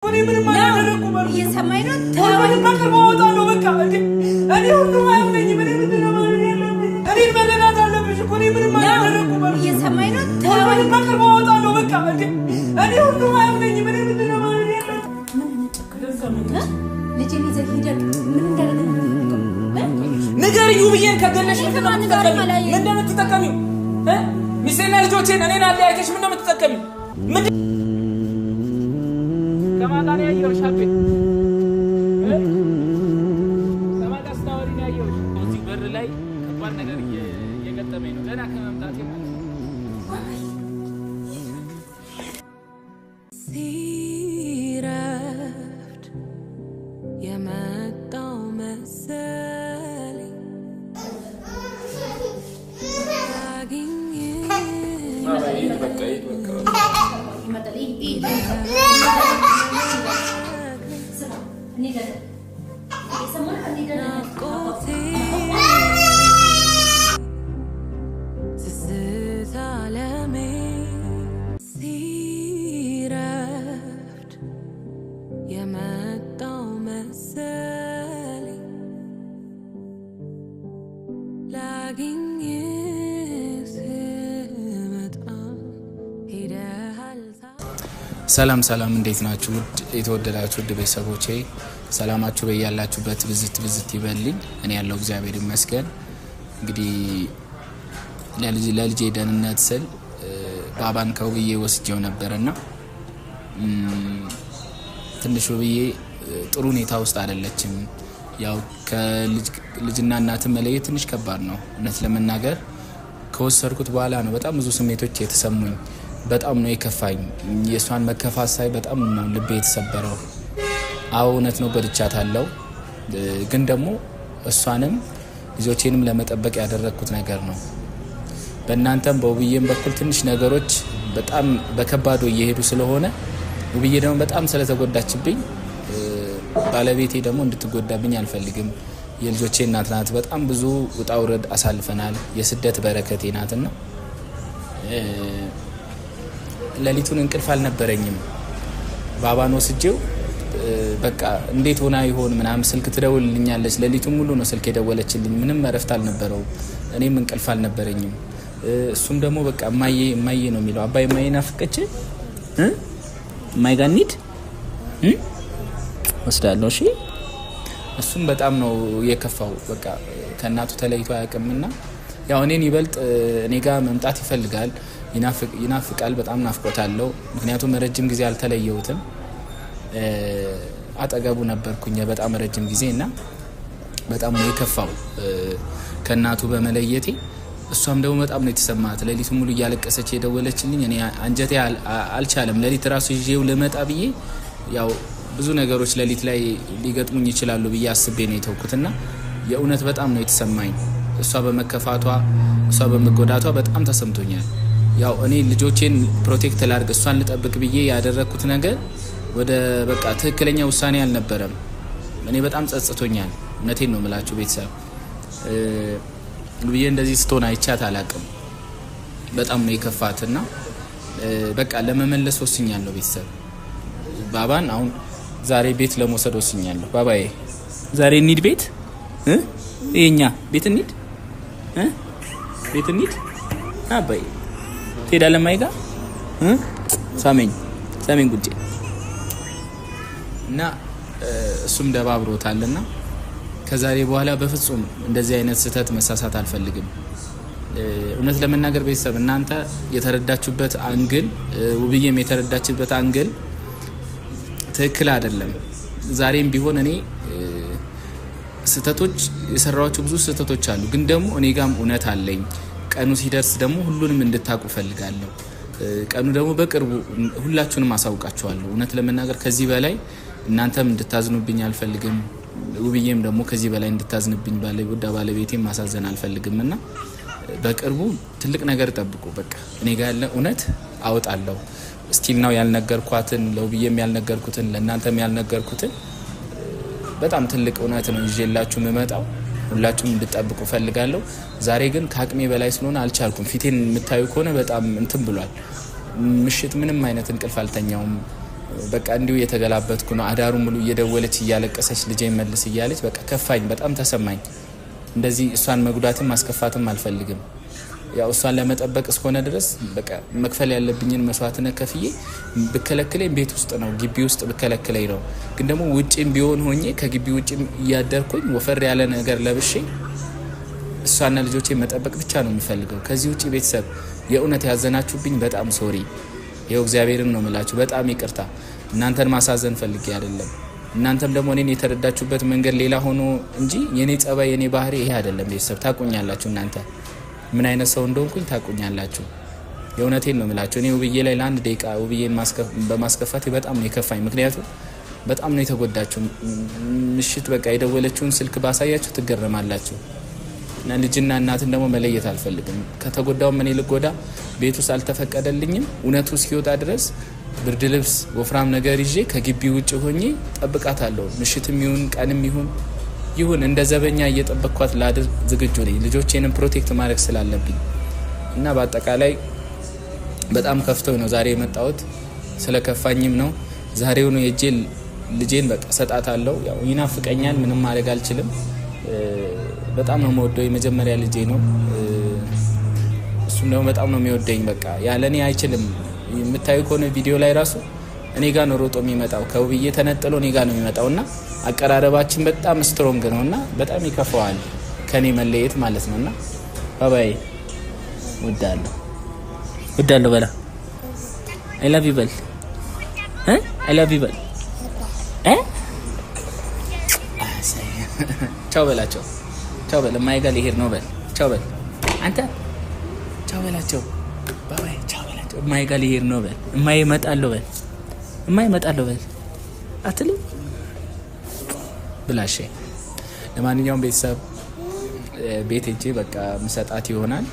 እኔ ምንም አላደረኩም። እየሰማኝ ነው። ሁሉንም በቅርቡ አወጣለሁ። በቃ እንዴ እኔ ሁሉም አያምነኝም። እኔ ምንድን ነው ማድረግ ያለብኝ? እኔን መረዳት አለብሽ እኮ፣ እኔ ምንም አላደረኩም። እየሰማኝ ነው። ሁሉንም በቅርቡ አወጣለሁ። በቃ እንዴ እኔ ሁሉም አያምነኝም። እኔ ምንድን ነው ማድረግ ያለብኝ? ልጄን ይዘህ ሂደህ ምን እንዳደረገ ንገሪኝ። ውብዬን ከገለሽ ምንድን ነው የምትጠቀሚው? ምንድን ነው የምትጠቀሚው? ሚስቴና ልጆቼን እኔን አለያይተሽ ምንድን ነው የምትጠቀሚው? ምንድን ከማን ጋር ነው ያየሁሽ? አቤ ከማን ጋር ስታወሪ ነው ያየሁሽ? እዚህ በር ላይ ከባድ ነገር እየገጠመኝ ነው ገና ከመምጣቴ ማለት ነው። ሲረፍድ የመጣው መሰለኝ አግኝ። ናፍቆቴ ስስት ዓለሜ ሲረፍድ የመጣው መሰለኝ ላግኝ ስመጣ ሄደሃል። ሰላም ሰላም፣ እንዴት ናችሁ? ውድ የተወደዳችሁ ውድ ቤተሰቦቼ፣ ሰላማችሁ በያላችሁበት ብዝት ብዝት ይበልኝ። እኔ ያለው እግዚአብሔር ይመስገን። እንግዲህ ለልጄ ደህንነት ስል ባባን ከውብዬ ወስጄው ነበረና ትንሽ ውብዬ ጥሩ ሁኔታ ውስጥ አይደለችም። ያው ከልጅና እናትን መለየት ትንሽ ከባድ ነው። እውነት ለመናገር ከወሰድኩት በኋላ ነው በጣም ብዙ ስሜቶች የተሰሙኝ። በጣም ነው የከፋኝ። የእሷን መከፋት ሳይ በጣም ነው ልቤ የተሰበረው። አዎ እውነት ነው ጎድቻታለሁ። ግን ደግሞ እሷንም ልጆቼንም ለመጠበቅ ያደረግኩት ነገር ነው። በእናንተም በውብዬም በኩል ትንሽ ነገሮች በጣም በከባዱ እየሄዱ ስለሆነ፣ ውብዬ ደግሞ በጣም ስለተጎዳችብኝ፣ ባለቤቴ ደግሞ እንድትጎዳብኝ አልፈልግም። የልጆቼ እናት ናት። በጣም ብዙ ውጣ ውረድ አሳልፈናል። የስደት በረከቴ ናትና ሌሊቱን እንቅልፍ አልነበረኝም። ባባን ወስጄው በቃ እንዴት ሆና ይሆን ምናምን ስልክ ትደውልልኛለች። ሌሊቱን ሙሉ ነው ስልክ የደወለችልኝ። ምንም እረፍት አልነበረውም። እኔም እንቅልፍ አልነበረኝም። እሱም ደግሞ በቃ እማዬ እማዬ ነው የሚለው። አባይ እማዬ ናፍቀች፣ እማዬ ጋር እንሂድ ወስዳለሁ። እሺ እሱም በጣም ነው የከፋው። በቃ ከእናቱ ተለይቶ አያውቅምና ያው እኔን ይበልጥ እኔ ጋር መምጣት ይፈልጋል፣ ይናፍቃል። በጣም ናፍቆታለሁ። ምክንያቱም ረጅም ጊዜ አልተለየሁትም። አጠገቡ ነበርኩኝ በጣም ረጅም ጊዜ እና በጣም ነው የከፋው ከእናቱ በመለየቴ። እሷም ደግሞ በጣም ነው የተሰማት። ሌሊቱ ሙሉ እያለቀሰች የደወለችልኝ እኔ አንጀቴ አልቻለም። ሌሊት ራሱ ይዤው ልመጣ ብዬ ያው ብዙ ነገሮች ሌሊት ላይ ሊገጥሙኝ ይችላሉ ብዬ አስቤ ነው የተውኩትና የእውነት በጣም ነው የተሰማኝ። እሷ በመከፋቷ፣ እሷ በመጎዳቷ በጣም ተሰምቶኛል። ያው እኔ ልጆቼን protect ላድርግ፣ እሷን ልጠብቅ ብዬ ያደረግኩት ነገር ወደ በቃ ትክክለኛ ውሳኔ አልነበረም። እኔ በጣም ጸጽቶኛል። እውነቴን ነው የምላችሁ ቤተሰብ፣ ብዬ እንደዚህ ስትሆን አይቻት አላቅም። በጣም ነው የከፋትና በቃ ለመመለስ ወስኛለሁ ቤተሰብ። ባባን አሁን ዛሬ ቤት ለመውሰድ ወስኛለሁ። ባባዬ ዛሬ እንሂድ ቤት፣ ይሄኛ ቤት እንሂድ፣ ቤት እንሂድ። አባዬ ትሄዳለህ ማይ ጋር፣ ሳመኝ ሳመኝ ጉጬ እና እሱም ደባብሮታልና ከዛሬ በኋላ በፍጹም እንደዚህ አይነት ስህተት መሳሳት አልፈልግም። እውነት ለመናገር ቤተሰብ፣ እናንተ የተረዳችሁበት angle፣ ውብዬም የተረዳችበት angle ትክክል አይደለም። ዛሬም ቢሆን እኔ ስህተቶች የሰራኋቸው ብዙ ስህተቶች አሉ፣ ግን ደግሞ እኔ ጋም እውነት አለኝ። ቀኑ ሲደርስ ደግሞ ሁሉንም እንድታውቁ እፈልጋለሁ። ቀኑ ደግሞ በቅርቡ ሁላችሁንም አሳውቃችኋለሁ። እውነት ለመናገር ከዚህ በላይ እናንተም እንድታዝኑብኝ አልፈልግም። ውብዬም ደግሞ ከዚህ በላይ እንድታዝንብኝ ውዳ ባለቤቴም ማሳዘን አልፈልግም እና በቅርቡ ትልቅ ነገር ጠብቁ። በቃ እኔ ጋር ያለ እውነት አወጣለሁ። Still ነው ያልነገርኳትን፣ ለውብዬም ያልነገርኩትን፣ ለእናንተም ያልነገርኩትን በጣም ትልቅ እውነት ነው ይዤላችሁ የምመጣው። ሁላችሁም እንድጠብቁ ፈልጋለሁ። ዛሬ ግን ከአቅሜ በላይ ስለሆነ አልቻልኩም። ፊቴን የምታዩ ከሆነ በጣም እንትን ብሏል። ምሽት ምንም አይነት እንቅልፍ አልተኛውም። በቃ እንዲሁ የተገላበጥኩ ነው። አዳሩ ሙሉ እየደወለች እያለቀሰች ልጄን መልስ እያለች በቃ ከፋኝ፣ በጣም ተሰማኝ። እንደዚህ እሷን መጉዳትም ማስከፋትም አልፈልግም። ያው እሷን ለመጠበቅ እስከሆነ ድረስ በቃ መክፈል ያለብኝን መስዋዕትነት ከፍዬ ብከለክለኝ ቤት ውስጥ ነው፣ ግቢ ውስጥ ብከለክለኝ ነው። ግን ደግሞ ውጭም ቢሆን ሆኜ ከግቢ ውጭም እያደርኩኝ ወፈር ያለ ነገር ለብሼ እሷና ልጆቼ መጠበቅ ብቻ ነው የምፈልገው። ከዚህ ውጭ ቤተሰብ የእውነት ያዘናችሁብኝ በጣም sorry። ይኸው እግዚአብሔርን ነው የምላችሁ፣ በጣም ይቅርታ። እናንተን ማሳዘን ፈልጌ አይደለም። እናንተም ደግሞ እኔን የተረዳችሁበት መንገድ ሌላ ሆኖ እንጂ የኔ ጸባይ፣ የኔ ባህሪ ይሄ አይደለም። ቤተሰብ ታቁኛላችሁ፣ እናንተ ምን አይነት ሰው እንደሆንኩኝ ታቁኛላችሁ። የእውነቴን ነው የምላችሁ። እኔ ውብዬ ላይ ለአንድ ደቂቃ ውብዬን በማስከፋቴ በጣም ነው የከፋኝ። ምክንያቱም በጣም ነው የተጎዳችሁ። ምሽት በቃ የደወለችውን ስልክ ባሳያችሁ ትገረማላችሁ። እና ልጅና እናትን ደግሞ መለየት አልፈልግም። ከተጎዳውም እኔ ልጎዳ፣ ቤት ውስጥ አልተፈቀደልኝም። እውነቱ እስኪወጣ ድረስ ብርድ ልብስ፣ ወፍራም ነገር ይዤ ከግቢ ውጭ ሆኜ ጠብቃታለሁ። ምሽትም ይሁን ቀንም ይሁን ይሁን እንደ ዘበኛ እየጠበቅኳት ላድር ዝግጁ ነኝ። ልጆቼንም protect ማድረግ ስላለብኝ እና በአጠቃላይ በጣም ከፍቶኝ ነው ዛሬ የመጣሁት። ስለ ከፋኝም ነው ዛሬውኑ የእጄ ልጄን በቃ ሰጣታለሁ። ያው ይናፍቀኛል፣ ምንም ማድረግ አልችልም። በጣም ነው የምወደው፣ የመጀመሪያ ልጄ ነው። እሱም ደግሞ በጣም ነው የሚወደኝ። በቃ ያለ እኔ አይችልም። የምታዩ ከሆነ ቪዲዮ ላይ ራሱ እኔ ጋር ነው ሮጦ የሚመጣው፣ ከውብዬ ተነጥሎ እኔ ጋር ነው የሚመጣው እና አቀራረባችን በጣም strong ነው እና በጣም ይከፋዋል ከኔ መለየት ማለት ነው። እና ባባዬ እወድሃለሁ፣ እወድሃለሁ በላ፣ I love you በል፣ I love you በል፣ ቻው በላቸው፣ ቻው በል፣ እማዬ ጋር ሊሄድ ነው በል፣ ቻው በል፣ አንተ ቻው በላቸው፣ ባባዬ ቻው በላቸው፣ እማዬ ጋር ሊሄድ ነው በል፣ እማዬ እመጣለሁ በል፣ እማዬ እመጣለሁ በል አትልም ብላሼ። ለማንኛውም ቤተሰብ ቤት ሄጄ በቃ ምሰጣት ይሆናል።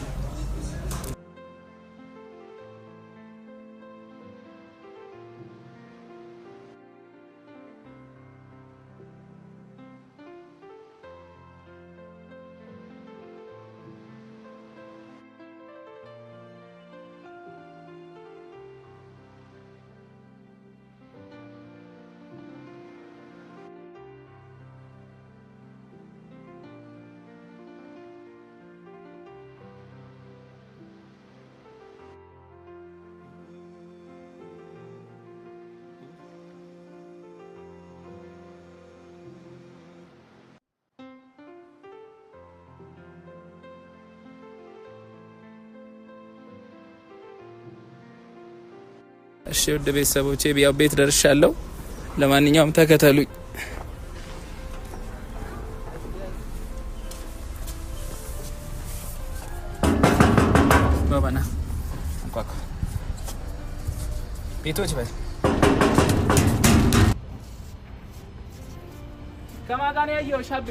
እሺ ውድ ቤተሰቦቼ ያው ቤት ደርሻለሁ። ለማንኛውም ተከተሉኝ። ባባና አንኳኳ። ቤቶች በል ከማን ጋር ነው ያየሁሽ? አቤ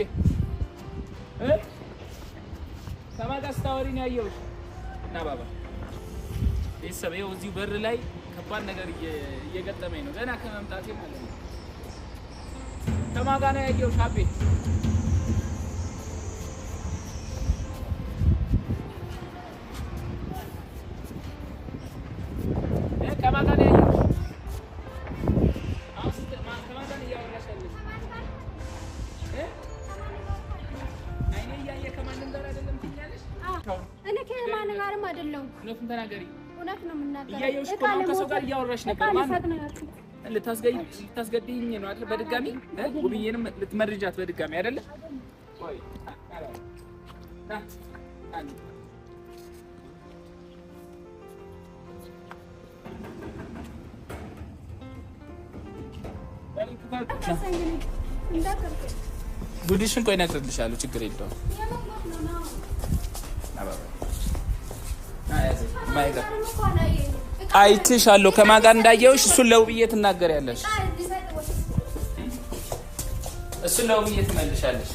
ከማን ጋር ስታወሪ ነው ያየሁሽ? እና ባባ ቤተሰብ ይኸው እዚሁ በር ላይ ከባድ ነገር እየገጠመኝ ነው ገና ከመምጣቴ ማለት ነው። ከማን ጋር ነው ያየሁሽ አቤ? ከማን ጋር ነው ያየሁሽ? አሁን ከማን ጋር ነው እያወራሽ ያለሽ? አይኔ እያየ ከማንም ጋር አይደለም ትይኛለሽ? እኔ ከማንም ጋርም አይደለሁም። እውነቱን ተናገሪ። እውነት ነው የምናገረው። እያየሁሽ እኮ ነው፣ ከሰው ጋር እያወራሽ ነበር። ልታስገድይኝ ነው አይደል? በድጋሚ ውብዬንም ልትመርጃት በድጋሚ አይደለ? ቆይ ና ጉድሽን ቆይ እነግርልሻለሁ፣ ችግር የለውም። አይቼሻለሁ ከማን ጋር እንዳየሁሽ። እሱን ለውብዬ ትናገሪያለሽ፣ እሱን ለውብዬ ትመልሻለሽ።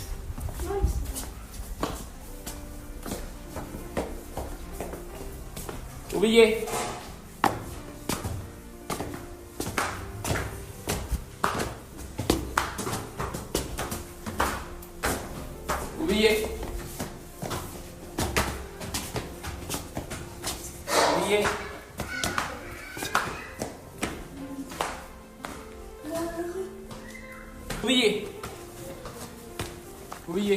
ውብዬ ውብዬ ውብዬ ውብዬ ውብዬ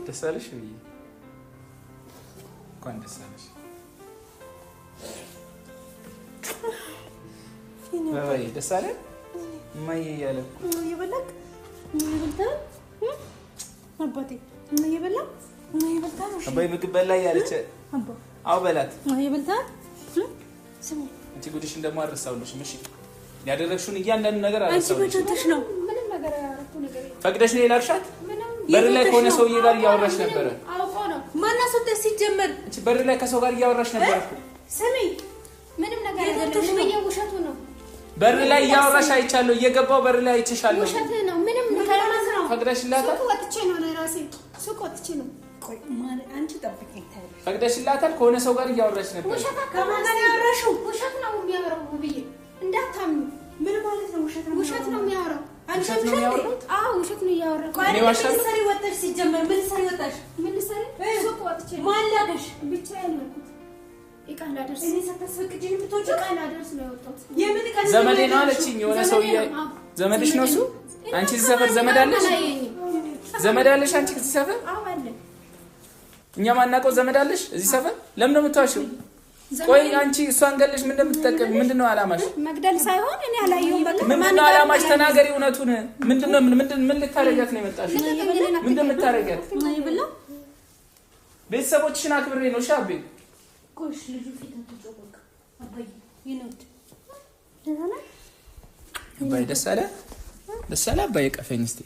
ደስ አለሽ ውብዬ? እንኳን ደስ አለሽ። ባባዬ ደስ አለ? እማዬ እያለ እኮ እየበላክ እየበልተህ አባቴ እየበላ እየበልተህ አባዬ ምግብ በላ እያለች አዎ በላት። እየበልተህ ስሚ፣ አንቺ ጉድሽን ደግሞ አልረሳሁልሽም። እሺ ያደረግሽውን እያንዳንዱ ነገር አንቺ አልረሳሁልሽም። በጆተሽ ነው። ምንም ነገር ያደረኩት ነገር የለም። ፈቅደሽ ነው የላክሻት? በር ላይ ከሆነ ሰውዬ ጋር እያወራሽ ነበረ። አውቆ ነው። ማን አስወጣሽ ሲጀመር? አንቺ በር ላይ ከሰው ጋር እያወራሽ ነበር እኮ። ስሚ፣ ምንም ነገር አይደለም። ውሸቱ ነው። በር ላይ እያወራሽ አይቻለሁ። እየገባው በር ላይ አይቼሻለሁ። ውሸት ነው። ምንም ከለማት ነው። ፈቅደሽላታል? ሱቅ ወጥቼ ነው እኔ ራሴ ሱቅ ወጥቼ ነው። ቆይ ማን አንቺ ጠብቂኝ ታያለሽ። ፈቅደሽላታል? ከሆነ ሰው ጋር እያወራሽ ነበር። ውሸት ከማን ጋር ያወራሽው? ውሸት ነው የሚያወራው ውብዬ፣ እንዳታምኑ። ምን ማለት ነው ውሸት ነው? ውሸት ነው የሚያወራው። አንቺ ውሸት ነው የሚያወራው? አዎ ውሸት ነው እያወራው። ቆይ እኔ ዋሻለሁ? ምን ልትሰሪ ወጣሽ ሲጀመር? ምን ልትሰሪ ወጣሽ? ምን ልሰሪ? ሱቅ ወጥቼ ነው። ማን ላከሽ? ብቻዬን ነው የሄድኩት። እቃ ላደርስ እኔ ሳታስፈቅጂኝ የምትወጪው? እቃ ላደርስ ነው የወጣሁት። የምን እቃ? ዘመዴ ነው አለችኝ። የሆነ ሰውዬ ዘመድሽ ነው እሱ? አንቺ እዚህ ሰፈር ዘመድ አለሽ? ዘመድ አለሽ አንቺ እዚህ ሰፈር? አዎ አለ። እኛ ማናውቀው ዘመድ አለሽ እዚህ ሰፈር? ለምን ነው የምትዋሺው? ቆይ አንቺ እሷን ገለሽ ምን እንደምትጠቀሚ ምንድነው አላማሽ? መግደል ሳይሆን እኔ አላየሁም። በቃ ምንድነው አላማሽ? ተናገሪ እውነቱን። ምንድነው ምን ልታረጊያት ነው የመጣሽው? ምንድነው የምታረጊያት? ቤተሰቦችሽን አክብሬ ነው። እሺ አቤ ቆይ ልጁ ፊት አትጮህ በቃ። አባዬ ይነድ ደህና ነህ? አባዬ ደስ አለ? ደስ አለ አባዬ? ቀፈኝ እስቲ።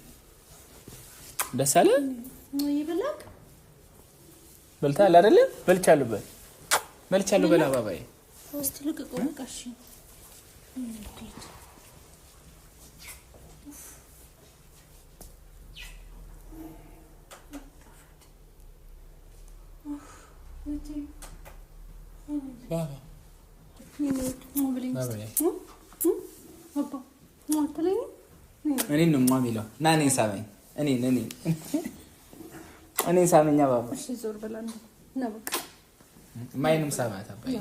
ደስ አለ? እየበላክ በልተሃል አይደለ? በልቻለሁ በል በልቻለሁ በል አባባዬ። እስቲ ልቀቀው በቃ። እሺ ባባ እኔን ነው የሚለው። ና እኔን ሳመኝ። እኔን እኔን እኔን ሳመኛ ባባ። እሺ ዞር በላ ና በቃ። ማይንም ሳማት አባዬ።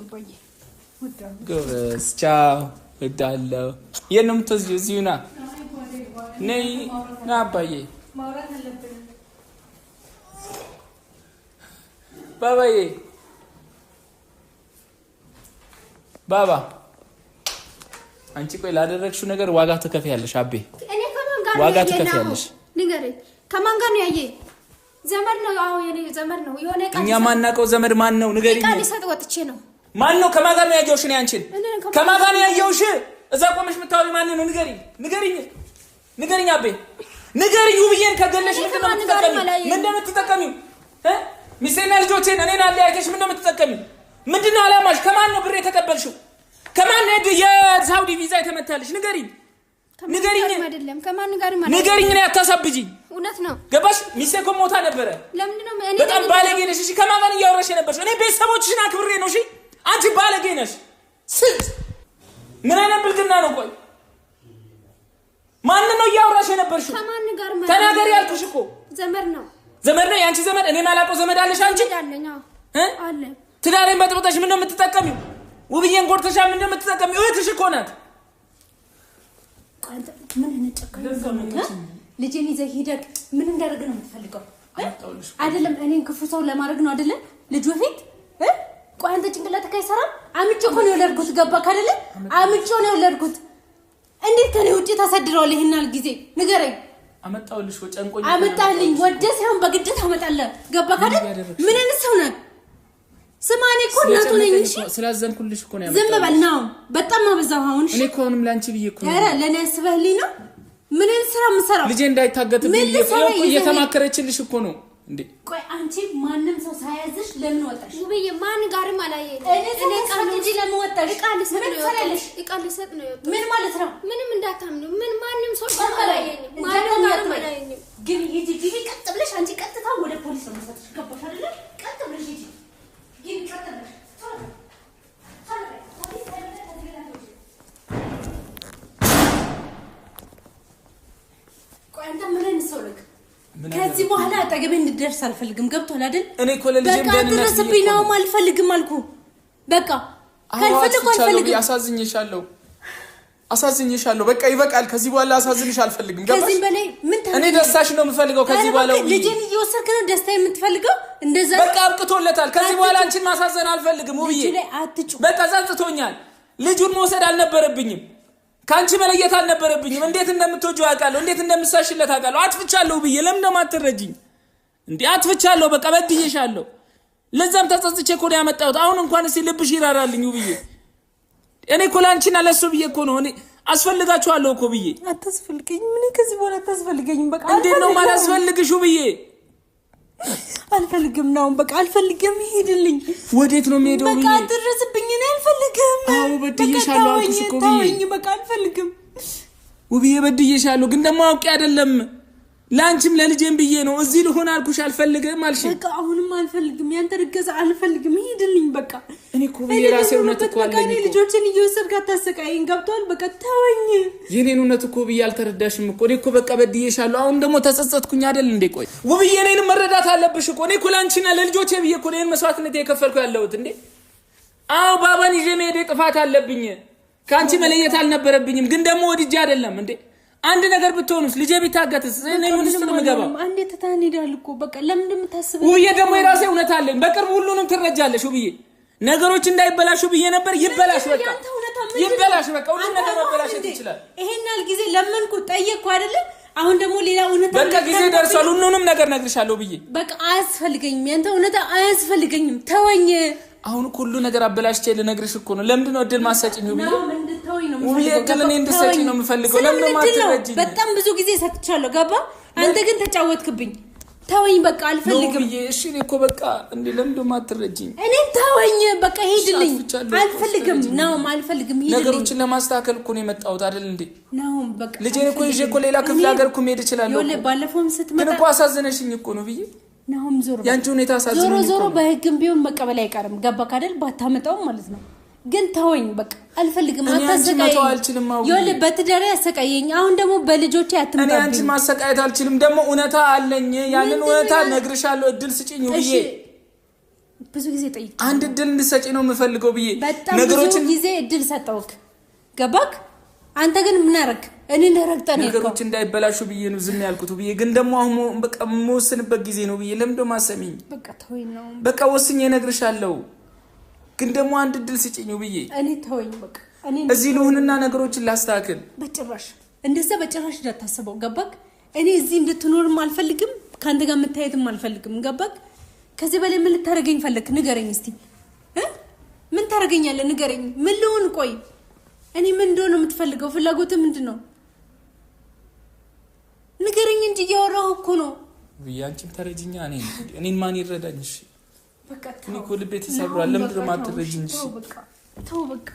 ጎበዝ። ቻው። እወዳለሁ። የት ነው የምትወስጂው? እዚሁ ና። ነይ ና አባዬ። ባባዬ ባባ አንቺ ቆይ ላደረግሽው ነገር ዋጋ ትከፍያለሽ። አቤ እኔ ከማን ጋር ዋጋ ነው ያየህ? ትከፍያለሽ። ንገረኝ፣ ከማን ጋር ነው ያየህ? ዘመድ ነው። አዎ የኔ ዘመድ ነው። የሆነ እቃ እኛ ማናውቀው ዘመድ ማን ነው? ንገሪኝ። እቃ ሊሰጥ ወጥቼ ነው። ማን ነው? ከማን ጋር ነው ያየሁሽ? እኔ አንቺን ከማን ጋር ነው ያየሁሽ? እዛ ቆመሽ የምታወሪው ማን ነው? ንገሪኝ፣ ንገሪኝ፣ ንገሪኝ አቤ ንገሪኝ። ውብዬን ከገለሽ ምንድን ነው የምትጠቀሚው? ምንድን ነው የምትጠቀሚው? ሚስቴና ልጆቼን እኔን አለያይተሽ ምንድን ነው የምትጠቀሚው? ምንድን ነው አላማሽ? ከማን ነው ብር የተቀበልሽው? ከማን ነው የሳውዲ ቪዛ የተመታልሽ? ንገሪኝ፣ ንገሪኝ። አይደለም ከማን ጋር ማለት ንገሪኝ። እኔ አታሳብጂኝ። እውነት ነው። ገባሽ? ሚስቴ እኮ ሞታ ነበረ። ለምንድን ነው እኔ በጣም ባለጌ ነሽ። እሺ ከማን ጋር እያወራሽ የነበርሽው? እኔ ቤተሰቦችሽን አክብሬ ነው። እሺ አንቺ ባለጌ ነሽ። ስንት ምን አይነት ብልግና ነው? ቆይ ማንን ነው እያወራሽ የነበርሽው? ከማን ጋር ማለት ተናገሪ ያልኩሽ እኮ። ዘመድ ነው። ዘመድ ነው የአንቺ ዘመድ? እኔ የማላውቀው ዘመድ አለሽ አንቺ? አለኝ። አዎ አለ። ትዳሬን በጥብጠሽ ምን ነው የምትጠቀሚው? ውብዬን ጎድተሻ ምን ነው የምትጠቀሚው? እህትሽ እኮ ናት። አንተ ምን አይነት ጨካኝ ነው? ልጄን ይዘህ ሂደህ ምን እንዳደርግ ነው የምትፈልገው? አይደለም እኔን ክፉ ሰው ለማድረግ ነው አይደለም? ልጁ ፊት ቆይ አንተ ጭንቅላትህ አይሰራም? አምጬ እኮ ነው የወለድኩት። ገባህ አይደለ? አምጬ ነው የወለድኩት። እንዴት ከኔ ውጪ ታሳድረዋለህ ይሄን ያህል ጊዜ? ንገረኝ። አመጣሁልሽ ወይ ጨንቆኝ አመጣልኝ። ወደ ሳይሆን በግድ ታመጣለህ። ገባህ አይደል? ምን አይነት ሰው ነህ? ስማ እኔ እኮ እናቱ ነኝ። እሺ ስላዘንኩልሽ እኮ ነው ዝም በል ነው። በጣም አበዛህ አሁን። እሺ እኔ እኮ አሁንም ላንቺ ብዬ እኮ ነው። ኧረ ለኔ አስበህልኝ ነው? ምን አይነት ስራ የምሰራው? ልጄ እንዳይታገትብኝ ብዬ እኮ እየተማከረችልሽ እኮ ነው። እንዴ ቆይ አንቺ ማንም ሰው ሳያዝሽ ለምን ወጣሽ? ውብዬ ማን ጋርም አላየኝ። እኔ ቃል እንጂ ለምን ወጣሽ? እቃ ልሰጥ ነው የወጣሁት። እቃ ልሰጥ ነው የወጣሁት። ምን ማለት ነው? ምንም እንዳታምኑ። ምን ማንም ሰው አላየኝም። ማንም ጋርም አላየኝም። ግን ሂጂ ግቢ፣ ቀጥ ብለሽ አንቺ ቀጥታ ወደ ፖሊስ ነው የምሰጥሽ። ገባሽ አይደለ? ቀጥ ብለሽ ሂጂ ግቢ፣ ቀጥ ብለሽ ቶሎ ቶሎ ፖሊስ አይደለ ከዚህ ጋር። ቆይ አንተ ምን አይነት ሰው ነህ? ከዚህ በኋላ አጠገቤ እንድደርስ አልፈልግም። ገብቶሃል አይደል? እኔ እኮ ለልጄም በቃ አትድረስብኝ ነው አልፈልግም አልኩህ። በቃ ካልፈለኩ አልፈልግም። አሳዝኜሻለሁ፣ አሳዝኜሻለሁ። በቃ ይበቃል። ከዚህ በኋላ አሳዝንሽ አልፈልግም። ገባሽ? ከዚህ በላይ ምን ታደርጊ? እኔ ደስታሽ ነው የምፈልገው። ከዚህ በኋላ ልጄን እየወሰድክ ነው ደስታ የምትፈልገው? እንደዛ በቃ አብቅቶለታል። ከዚህ በኋላ አንቺን ማሳዘን አልፈልግም ውብዬ። በቃ ጸጽቶኛል። ልጁን መውሰድ አልነበረብኝም። ካንቺ መለየት አልነበረብኝም። እንዴት እንደምትወጂው አውቃለሁ። እንዴት እንደምሳሽለት አውቃለሁ። አጥፍቻለሁ ብዬ ለምን እንደማትረጂኝ እንዴ? አጥፍቻለሁ። በቃ በድዬሻለሁ። ለዛም ተጸጽቼ እኮ ነው ያመጣሁት። አሁን እንኳን እስኪ ልብሽ ይራራልኝ ውብዬ። እኔ እኮ ላንቺና ለሱ ብዬ እኮ ነው እኔ አስፈልጋችኋለሁ እኮ ብዬ። አታስፈልገኝም። እኔ ከዚህ በኋላ አታስፈልገኝም። በቃ እንዴት ነው የማላስፈልግሽ ውብዬ? አልፈልግም ነው በቃ አልፈልግም። ሂድልኝ። ወዴት ነው የምሄደው? በቃ አትድረስብኝ። እኔ አልፈልግም። አዎ በድዬሻለሁ አልኩሽ እኮ ብዬ። ተወኝ በቃ አልፈልግም ውብዬ፣ በድዬሻለሁ። ግን ደግሞ አውቄ አይደለም ለአንቺም ለልጄም ብዬ ነው እዚህ ልሆን አልኩሽ። አልፈልግም አልሽ። በቃ አሁንም አልፈልግም። ያንተ እገዛ አልፈልግም። ሂድልኝ በቃ። እኔ እኮ ብዬ ራሴ እውነት እኮ አለኝ እኮ። ልጆችን እየወሰድክ አታሰቃየኝ። ገብቶሃል? በቃ ተወኝ። የኔን እውነት እኮ ብዬ አልተረዳሽም እኮ። እኔ እኮ በቃ በድዬሻለሁ። አሁን ደግሞ ተጸጸትኩኝ አይደል እንዴ? ቆይ ውብዬ እኔንም መረዳት አለብሽ እኮ። እኔ እኮ ለአንቺና ለልጆቼ ብዬ እኮ እኔን መስዋዕትነት የከፈልኩ ያለሁት እንዴ። አዎ ባባን ይዤ መሄዴ ጥፋት አለብኝ። ከአንቺ መለየት አልነበረብኝም። ግን ደግሞ ወድጄ አይደለም እንዴ። አንድ ነገር ብትሆኑስ ልጄ ቢታገትስ እኔ ምን ውስጥ ነው የምገባው? አንዴ ትተኸን ሄደሃል እኮ በቃ ለምን እንደምታስበው ውብዬ። ደግሞ የራሴ እውነት አለኝ። በቅርቡ ሁሉንም ትረጃለሽ ውብዬ። ነገሮች እንዳይበላሹ ብዬ ነበር። ይበላሽ በቃ ይበላሽ በቃ ሁሉም ነገር መበላሸት ይችላል። ይሄን ያህል ጊዜ ለመንኩ ጠየቅኩ አይደለ? አሁን ደግሞ ሌላ እውነት በቃ ጊዜ ደርሷል። ሁሉንም ነገር እነግርሻለሁ ብዬ በቃ አያስፈልገኝም። ያንተ እውነት አያስፈልገኝም። ተወኝ። አሁን እኮ ሁሉ ነገር አበላሽቼ ልነግርሽ እኮ ነው። ለምንድን ነው እድል ማሰጭኝ ውብዬ? ውብዬ እድል እኔ እንድሰጪኝ ነው የምፈልገው። ለምን ማትረጂኝ? በጣም ብዙ ጊዜ ሰጥቻለሁ። ገባ? አንተ ግን ተጫወትክብኝ። ተወኝ በቃ አልፈልግም። ውብዬ እሺ እኔ እኮ በቃ እንዴ ለምን ደሞ አትረጂኝ? እኔ ተወኝ በቃ ሂድልኝ። አልፈልግም ናውም አልፈልግም። ሂድልኝ። ነገሮችን ለማስተካከል እኮ ነው የመጣሁት አይደል እንዴ? ናውም በቃ ልጄን እኮ ይዤ እኮ ሌላ ክፍለ ሀገር እኮ መሄድ እችላለሁ። ይኸውልህ ባለፈውም ስትመጣ ግን እኮ አሳዘነሽኝ እኮ ነው ብዬ ናሁም ዞሮ ያንቺ ሁኔታ አሳዝኖኝ ዞሮ ዞሮ በህግም ቢሆን መቀበል አይቀርም። ገባክ አይደል? ባታመጣውም ማለት ነው። ግን ተወኝ በቃ አልፈልግም። አታሰቃየኝ። ይኸውልህ በትዳሬ አሰቃየኝ። አሁን ደግሞ በልጆቼ አትምጣብኝ። እኔ አንቺን ማሰቃየት አልችልም። ደግሞ እውነታ አለኝ። ያንን እውነታ እነግርሻለሁ። እድል ስጪኝ ውብዬ። ብዙ ጊዜ ጠይቄ አንድ እድል እንድትሰጪኝ ነው የምፈልገው ብዬ በጣም ብዙ ጊዜ እድል ሰጠውክ። ገባክ? አንተ ግን ምን አደረክ? እኔን ረግጠህ ነው ነገሮች እንዳይበላሹ ብዬ ነው ዝም ያልኩት ብዬ። ግን ደግሞ አሁን በቃ የምወስንበት ጊዜ ነው ብዬ። ለምን ደሞ አሰሚኝ? በቃ ተወኝ ነው በቃ ወስኜ እነግርሻለሁ። ግን ደግሞ አንድ እድል ስጪኝ ብዬ። እኔ ተወኝ በቃ እኔ እዚህ ልሁንና ነገሮችን ላስተካክል። በጭራሽ እንደዛ በጭራሽ እንዳታስበው። ገባክ? እኔ እዚህ እንድትኖርም አልፈልግም፣ ከአንተ ጋር መታየትም አልፈልግም። ገባክ? ከዚህ በላይ ምን ልታደርገኝ ፈለክ? ንገረኝ እስቲ። ምን ታደርገኛለህ? ንገረኝ። ምን ልሁን? ቆይ እኔ ምን እንደሆነ የምትፈልገው ፍላጎትህ ምንድን ነው? ንገረኝ እንጂ እያወራሁ እኮ ነው። አንቺም ተረጂኛ። እኔን ማን ይረዳኝ? እሺ በቃ እኔ እኮ ልቤ ተሰብሯል። ለምንድን ነው የማትረጂኝ? እሺ ተው በቃ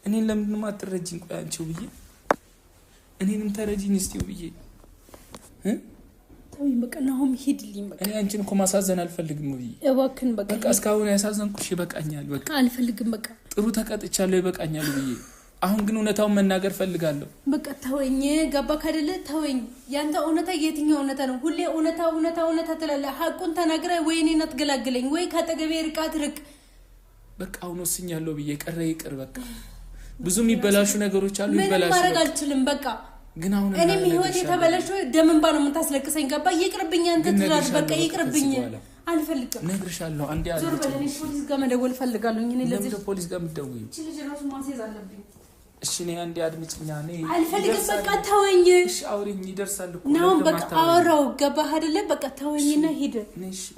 እኔን ለምንድን ነው የማትረጂኝ? ቆይ አንቺ ውብዬ እኔንም ተረጂኝ እስቲ ውብዬ። ተወኝ በቃ ናሆም ሂድልኝ በቃ። እኔ አንቺን እኮ ማሳዘን አልፈልግም ውብዬ። እባክህን በቃ በቃ እስካሁን ያሳዘንኩሽ ይበቃኛል። በቃ አልፈልግም በቃ ጥሩ ተቀጥቻለሁ፣ ይበቃኛል ውብዬ። አሁን ግን እውነታውን መናገር ፈልጋለሁ። በቃ ተወኝ። ገባክ አይደለ? ተወኝ። ያንተ እውነታ የትኛው እውነታ ነው? ሁሌ እውነታ እውነታ እውነታ ትላለህ። ሀቁን ተናግረህ ወይ እኔን አትገላግለኝ ወይ ከአጠገቤ ርቃት ርቅ። በቃ አሁን ወስኛለሁ ብዬ ቀረ ይቅር። በቃ ብዙ የሚበላሹ ነገሮች አሉ፣ ይበላሹ። ምንም ማድረግ አልችልም። በቃ ግን አሁን እኔም ህይወት የተበላሸው ደም እንባ ነው የምታስለቅሰኝ። ገባ? ይቅርብኝ። አንተ ትዳር በቃ ይቅርብኝ። አልፈልግም። እነግርሻለሁ። አንዴ ዞር በል። እኔ ፖሊስ ጋር መደወል እፈልጋለሁ። እኔ ለዚህ ፖሊስ ጋር የምትደውይው እቺ ልጅ ራሱ ማስያዝ አለብኝ። እሺ እኔ አንዴ አድምጪኛ። እኔ አልፈልግም። በቃ ተወኝ። እሺ አውሪኝ፣ ይደርሳል እኮ ናሁን። በቃ አወራው። ገባህ አይደለ? በቃ ተወኝና ሂድ።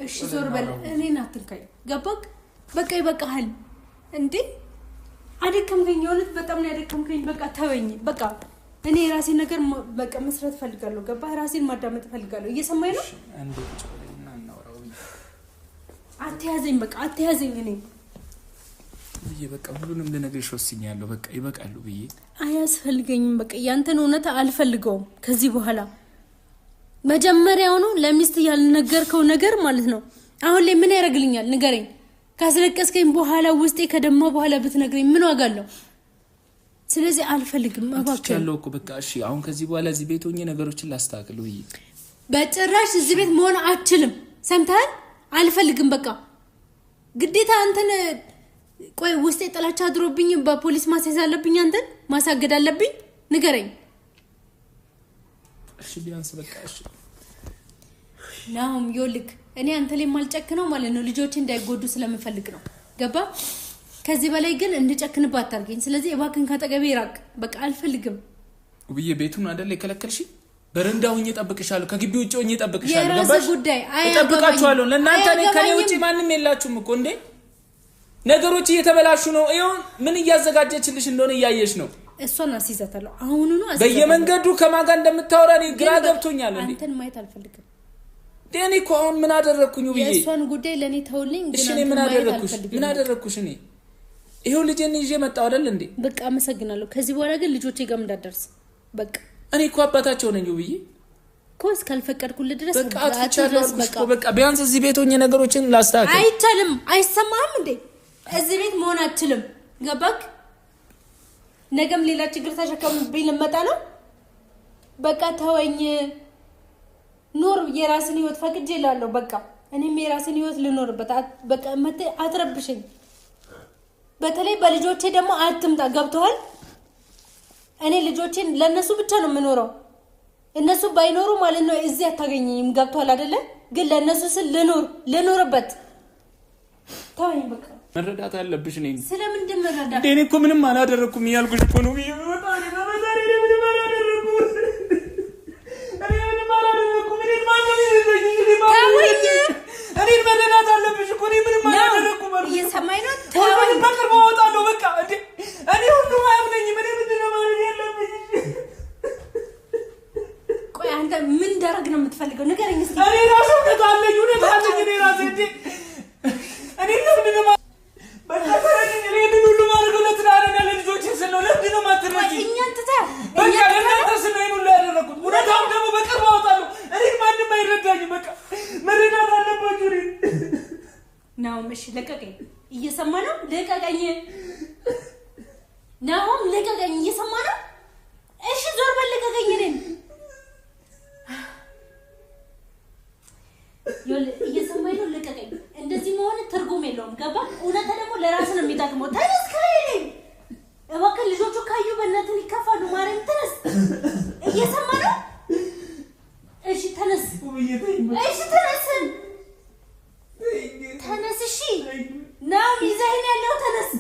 እሺ ዞር በል። እኔን አትንካኝ። ገባህ? በቃ ይበቃሃል። እንዴ አደከምከኝ። የእውነት በጣም ነው ያደከምከኝ። በቃ ተወኝ። በቃ እኔ የራሴን ነገር በቃ መስራት እፈልጋለሁ። ገባህ? ራሴን ማዳመጥ እፈልጋለሁ። እየሰማኝ ነው? አንዴ ቁጭ በይና አትያዘኝ፣ በቃ አትያዘኝ። እኔ ብዬ በቃ ሁሉንም ልነግርሽ ወስኛለሁ። በቃ ይበቃሉ ብዬ አያስፈልገኝም። በቃ ያንተን እውነት አልፈልገውም ከዚህ በኋላ። መጀመሪያውኑ ለሚስት ያልነገርከው ነገር ማለት ነው አሁን ላይ ምን ያደርግልኛል? ንገረኝ። ካስለቀስከኝ በኋላ ውስጤ ከደማ በኋላ ብትነግረኝ ምን ዋጋ አለው? ስለዚህ አልፈልግም። እባክህ ያለው እኮ በቃ እሺ። አሁን ከዚህ በኋላ እዚህ ቤት ሆኜ ነገሮችን ላስተካክል ብዬ በጭራሽ እዚህ ቤት መሆን አትችልም። ሰምተሃል? አልፈልግም። በቃ ግዴታ አንተን ቆይ፣ ውስጤ ጥላቻ አድሮብኝ በፖሊስ ማስያዝ አለብኝ? አንተን ማሳገድ አለብኝ? ንገረኝ። እሺ ቢያንስ በቃ እሺ። ናሁም ይኸውልህ፣ እኔ አንተ ላይ የማልጨክነው ማለት ነው ልጆች እንዳይጎዱ ስለምፈልግ ነው። ገባ? ከዚህ በላይ ግን እንድጨክንባት አታርገኝ። ስለዚህ እባክህን ካጠገቤ ራቅ። በቃ አልፈልግም። ውብዬ ቤቱን አይደል የከለከልሽ? በረንዳ ሆኜ እጠብቅሻለሁ። ከግቢ ውጭ ሆኜ እጠብቅሻለሁ። የራስህ ገባሽ? ጉዳይ። እጠብቃችኋለሁ። ለእናንተ እኔ ከኔ ውጭ ማንም የላችሁም እኮ እንዴ። ነገሮች እየተበላሹ ነው። ይኸው ምን እያዘጋጀችልሽ እንደሆነ እያየሽ ነው። እሷን አስይዛታለሁ። አሁኑኑ አስይዛታለሁ። በየመንገዱ ከማን ጋር እንደምታወራ እኔ ግራ ገብቶኛል። እንዴ አንተን ማየት አልፈልግም። እኔ እኮ አሁን ምን አደረግኩኝ ውብዬ? የእሷን ጉዳይ ለእኔ ተውልኝ። እሺ ግን እኔ ምን አንተን ማየት አደረግኩሽ? አልፈልግም። ምን አደረግኩሽ? እኔ ይኸው ልጄን ይዤ መጣሁ አይደል እንዴ? በቃ አመሰግናለሁ። ከዚህ በኋላ ግን ልጆቼ ጋር እንዳትደርስ። በቃ እኔ እኮ አባታቸው ነኝ ውብዬ። እኮ እስካልፈቀድኩልህ ድረስ በቃ አጥፍቻለሁ አትድረስ። አልኩሽ በቃ እኮ። በቃ ቢያንስ እዚህ ቤት ሆኜ ነገሮችን ላስተካክል። አይቻልም። አይሰማህም እንዴ? እዚህ ቤት መሆን አትችልም። ገባክ? ነገም ሌላ ችግር ተሸከምብኝ ልመጣ ነው። በቃ ተወኝ፣ ኑር። የራስን ህይወት ፈቅጄ እላለሁ። በቃ እኔም የራስን ህይወት ልኖርበት። በቃ መተህ አትረብሸኝ። በተለይ በልጆቼ ደግሞ አትምጣ። ገብቶሃል? እኔ ልጆቼን ለእነሱ ብቻ ነው የምኖረው። እነሱ ባይኖሩ ማለት ነው እዚህ አታገኘኝም። ገብቶሃል አይደለ? ግን ለእነሱ ስል ልኖር ልኖርበት። ተወኝ በቃ። መረዳት አለብሽ እኔን። ስለምንድን መረዳት? እንዴ እኔ እኮ ምንም አላደረኩም እያልኩሽ እኮ ነው ብዬ በፈጣሪ እኔ ምንም አላደረኩም። እኔ ምንም አላደረኩም። እኔን ማንም ይረዳኝ? እኔ ማንም ይረዳኝ? እኔን መረዳት አለብሽ እኮ እኔ ምንም አላደረኩም አልኩሽ። እየሰማኝ ነው? ሁሉንም በቅርቡ አወጣለሁ። በቃ እንዴ እኔ ሁሉም አያምነኝም። እኔ ምንድን ነው ማድረግ ያለብኝ? ቆይ አንተ ምን እንዳደረግ ነው የምትፈልገው? ንገረኝ እስኪ። እኔ ራሴ እውነት አለኝ፣ እውነት አለኝ። እኔ ራሴ እንዴ እኔ ለምንድን ነው በቃ ተረጂኝ። እኔ ይህንን ሁሉ ማድረገው ለትዳሬና ለልጆቼ ስል ነው። ለምንድን ነው የማትረጂኝ? እኛን ትተህ በቃ ለእናንተ ስል ነው ይሄን ሁሉ ያደረኩት። እውነታውን ደግሞ በቅርቡ አወጣለሁ። እኔን ማንም አይረዳኝም። በቃ መረዳት አለባችሁ እኔን። ናሆም፣ እሺ ልቀቀኝ። እየሰማ ነው? ልቀቀኝ ናሆም፣ ልቀቀኝ። እየሰማ ነው? እሺ ዞር በል፣ ልቀቀኝ። እኔን እየሰማኝ ነው? ልቀቀኝ። እንደዚህ መሆን ትርጉም የለውም። ገባ? እውነታ ደግሞ ለራስ ነው የሚጠቅመው። ተነስ ከላይ እባክህ። ልጆቹ ካዩ በእናትህ ይከፋሉ። ማርያም ተነስ። እየሰማ ነው? እሺ ተነስ። እሺ ተነስ፣ ተነስ። እሺ ናሆም፣ ይዘኸኝ ያለው ተነስ፣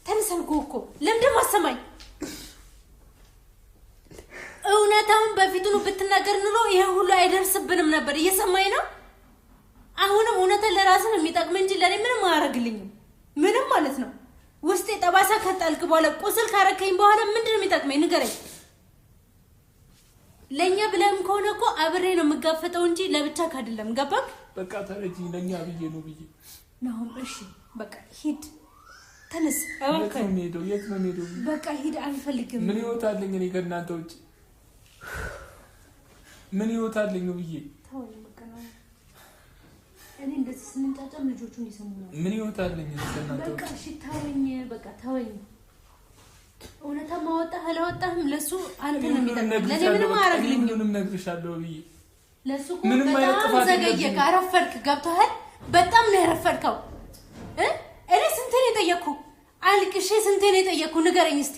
ተነስ አልኩህ እኮ። ለምንድን ነው የማትሰማኝ? እውነታውን በፊቱኑ ብትናገር ኑሮ ይሄ ሁሉ አይደርስብንም ነበር። እየሰማኝ ነው? አሁንም እውነታ ለራስህ ነው የሚጠቅም እንጂ ለእኔ ምንም አያደርግልኝም። ምንም ማለት ነው። ውስጤ ጠባሳ ከጣልክ በኋላ ቁስል ካረከኝ በኋላ ምንድን ነው የሚጠቅመኝ? ንገረኝ። ለእኛ ብለህም ከሆነ እኮ አብሬ ነው የምጋፈጠው እንጂ ለብቻ አይደለም። ገባክ? በቃ ተረጂኝ። ለእኛ ብዬ ነው ብዬ ናሆም፣ እሺ በቃ ሂድ፣ ተነስ የት ነው እባክህ። የምሄደው? የት ነው የምሄደው? በቃ ሂድ፣ አልፈልግም። ምን ህይወት አለኝ እኔ ከእናንተ ውጭ? ምን ህይወት አለኝ ብዬ? ተወኝ በቃ ነው። እኔ እንደዚህ ስንጫጫም ልጆቹን ይሰሙናል። ምን ህይወት አለኝ እኔ ከእናንተ በቃ ውጭ? እሺ ተወኝ፣ በቃ ተወኝ። እውነታ ማወጣህ አላወጣህም ለሱ አንተ ነው የሚጠቅመው፣ ለእኔ ምንም አያደርግልኝም። ሁሉንም እነግርሻለሁ ብዬ ለሱ እኮ ምንም አይነት በጣም ጥፋት ዘገየህ፣ የለብኝም። አረፈድክ። ገብቶሃል? በጣም ነው ያረፈድከው። እኔ ስንቴ ነው የጠየቅኩህ? አልቅሼ ስንቴ ነው የጠየቅኩህ? ንገረኝ እስቲ።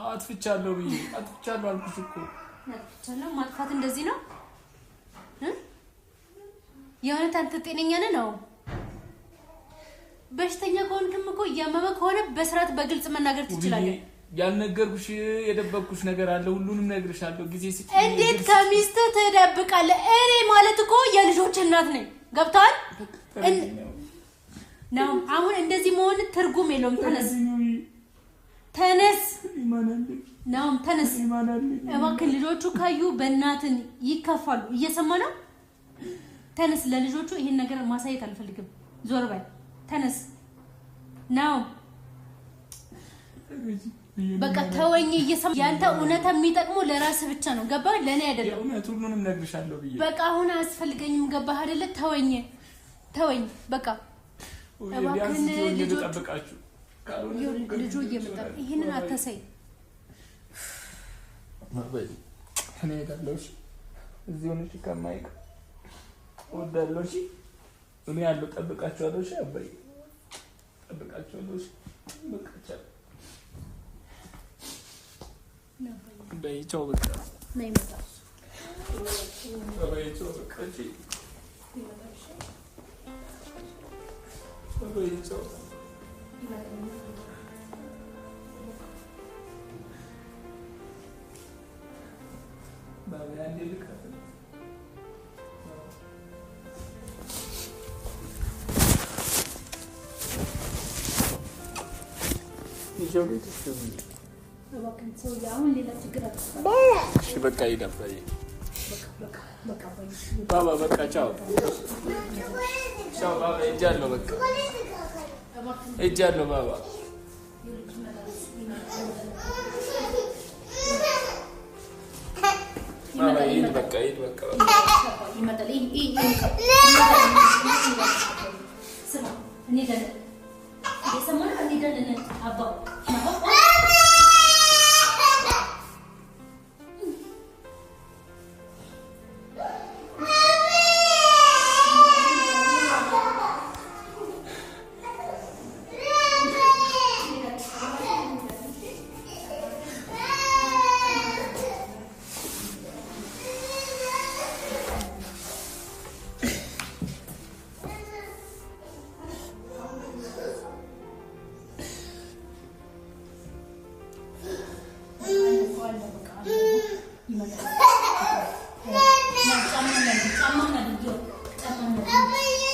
አጥፍቻለሁ ብዬ አጥፍቻለሁ አልኩሽ እኮ። አጥፍቻለሁ። ማጥፋት እንደዚህ ነው? የእውነት አንተ ጤነኛ ነህ ነው? በሽተኛ ከሆንክም እኮ እያመመ ከሆነ በስርዓት በግልጽ መናገር ትችላለህ። ያልነገርኩሽ የደበቅኩሽ ነገር አለ። ሁሉንም እነግርሻለሁ። ጊዜ ስጪኝ። እንዴት ከሚስትህ ትደብቃለህ? እኔ ማለት እኮ የልጆች እናት ነኝ። ገብቶሃል? ነው አሁን እንደዚህ መሆን ትርጉም የለውም። ተነስ፣ ተነስ ናሆም፣ ተነስ እባክህ። ልጆቹ ካዩ በእናትን ይከፋሉ። እየሰማ ነው? ተነስ። ለልጆቹ ይሄን ነገር ማሳየት አልፈልግም። ዞር በል ተነስ። ናው በቃ ተወኝ። እየሰማ ያንተ እውነታ የሚጠቅመው ለራስህ ብቻ ነው። ገባህ? ለእኔ አይደለም። የእውነት ሁሉንም እነግርሻለሁ ብዬ በቃ አሁን አያስፈልገኝም። ገባህ አይደለ? ተወኝ፣ ተወኝ በቃ እባክህን። ልጠብቃችሁ ልጁ እየመጣ ይሄንን አታሳይ። እኔ እሄዳለሁ። እሺ እዚህ ሆነሽ ከማይክ እወዳለሁ። እሺ እኔ ያለው ጠብቃችኋለሁ። እሺ አባዬ ጠብቃችኋለሁ። እሺ በቃ ቻው በይ ቻው። በቃ በይ ቻው። በቃ እሺ በይ ቻው። በቃ ሂድ አባዬ። ባባ በቃ ቻው ቻው ባባ፣ ሄጃለሁ። በቃ ሄጃለሁ ባባ። ባባ ሂድ በቃ ሂድ በቃ።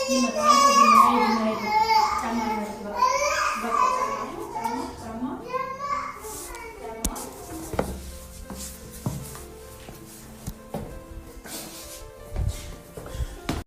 ይመጣል።